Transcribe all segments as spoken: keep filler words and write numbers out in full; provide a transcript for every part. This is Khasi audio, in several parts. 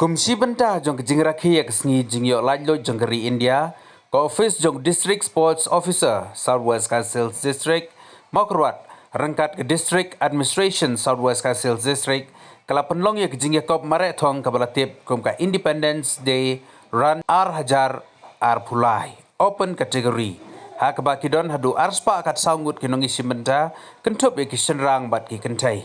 Kum shi bynta jong ka jingrakhe ïa ka sngi jingïoh laitluid jong ka ri India, ka ophis jong District Sports Officer, South West Khasi Hills District, Mawkyrwat, ryngkat ka District Administration, South West Khasi Hills District, ka la pynlong ïa ka jingïakop mareh thong kaba la tip kum ka Independence Day Run ar hajar arphew lai, open category, ha kaba ki don haduh arspah katsaw ngut ki nongïashim bynta, kynthup ïa ki shynrang bad ki kynthei.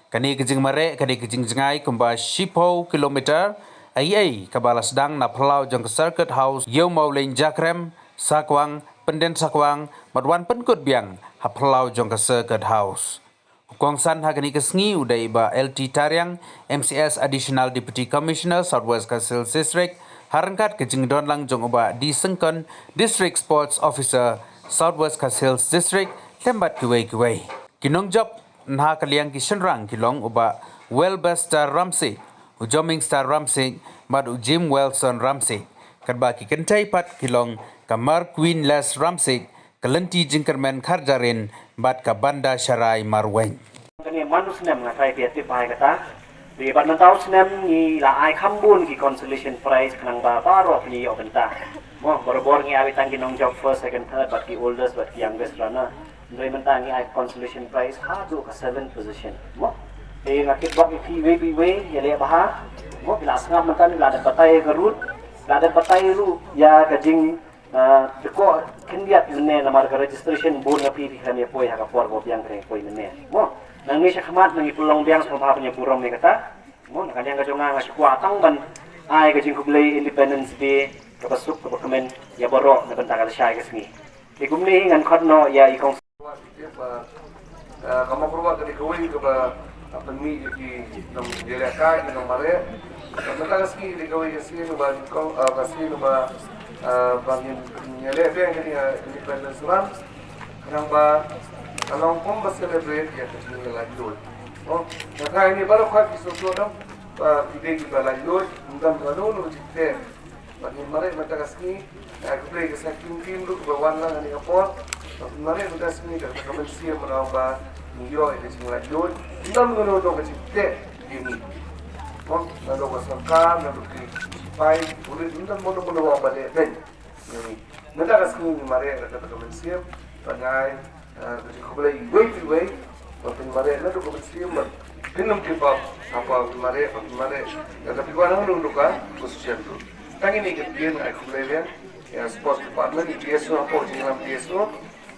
Kane ka jingmareh ka dei ka jingjngai kumba shiphew kilometer, ei ei kaba la sdang na phyllaw jong ka Circuit House, Ïew Mawlein Jakrem, Sakwang, Pynden Sakwang, bad wan pynkut biang ha phyllaw jong ka Circuit House. U kongsan ha kane ka sngi u dei i Bah L T Tariang, M C S, Additional Deputy Commissioner, South West Khasi Hills District, ha ryngkat ka jingdon lang jong u Bah D Syngkon, District Sports Officer, South West Khasi Hills District, lem bad kiwei kiwei. Ki nongjop na ka liang ki shynrang ki long u Bah Welbester Ramsing, u Jomingstar Ramsing, bad u Jim Wilson Ramsing. Katba ki kynthei pat ki long ka Marqueen Les Ramsing, ka Lynti Jingkyrmen Kharjahrin, bad ka Banda Sharai Marwein. Kane man u snem nga trai phi ïa tip bha ïa kata. Te bad mynta u snem ngi la ai kham bun ki consolation prize khnang ba baroh phin ïoh bynta. Mo, barabor ngi ai tang ki nongjop first, second, third, bad ki oldest, bad ki youngest runner. Hynrei mynta ngi ai consolation prize haduh ka seventh position. Mo. Te nga kitbok ïa phi iwei pa iwei, ïaleh bha. Mo, phi la sngap mynta, phi la dep batai ïa ka route, phi la dep batai ruh ïa ka jing, ah, dkoh khyndiat mynne namar ka registration bun na phi, phi khlem ïa poi ha ka por ba biang, khlem ïa poi mynne. Mo. Nangne shakhmat ngi pynlong biang sngewbha phin ïa burom ïa kata. Mo, na ka liang ka jong nga nga shu kwah tang ban ai ka jingkhublei Independence Day kaba suk kaba kmen ïa baroh na bynta ka lashai ka sngi. Te kumne hi ngan khot noh ïa i kong. Ka Mawkyrwat ka dei kawei kaba, ah, pynmih ïa ki nongïalehkai, ki nongmareh. Ka mynta ka sngi ka dei kawei ka sngi ba, ah, ka sngi ba, ah, ba ngin ïaleh biang kane ka Independence Run. Khnang ba ka long kum ba celebrate ïa ka jingïaleh laitluid. Oh, nga tharai ngi baroh khoit ki sngewthuh dang ba ki dei kiba laitluid, ym don kano kano ka jingteh. Bad ngin mareh mynta ka sngi, eh, khublei ka Cycling Team ruh ba wan lang ha kane ka por. Bad ngin mareh mynta ka sngi da ka mynsiem ba ngi ïoh ïa ka jinglaitluid. Ym don kano kano ka jingteh ïa ngi. Mo, naduh ka sorkar, naduh ki sipai, ki pulit, ym don mano mano ba leh beiñ ïa ngi. Mynta ka sngi ngi mareh da kata ka mynsiem, bad ngi ai Ah, ka jingkhublei iwei pa iwei, ba phin mareh naduh ka mynsiem, ba phin ym tip ba haba phin mareh, ba phin mareh. Lada phi wan hangno naduh ka position ruh. Tang ine i kyntien nga ai khublei biang ïa Sports Department, i T S O, hapoh jingïalam T S O.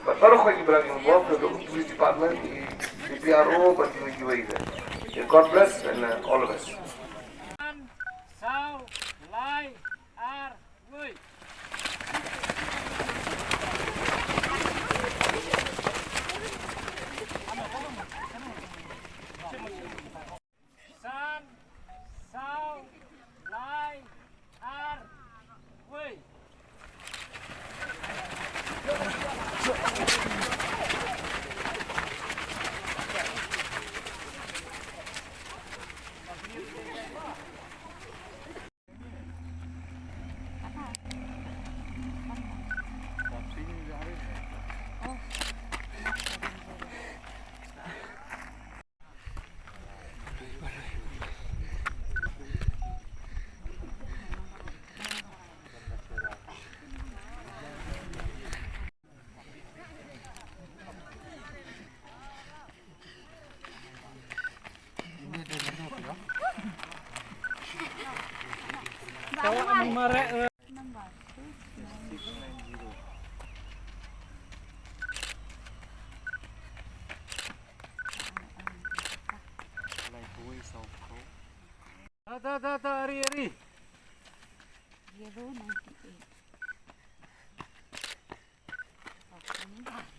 Bad baroh khoit kiba dang involved, naduh ka Police Department, i, i P R O, bad kiwei kiwei de. God bless and, uh, all the best. Saw, lai, ar, wei. San, saw, lai, ar, wei. Ta, ta, ta, ta, ari, ari. Zero ninety eight. Okay.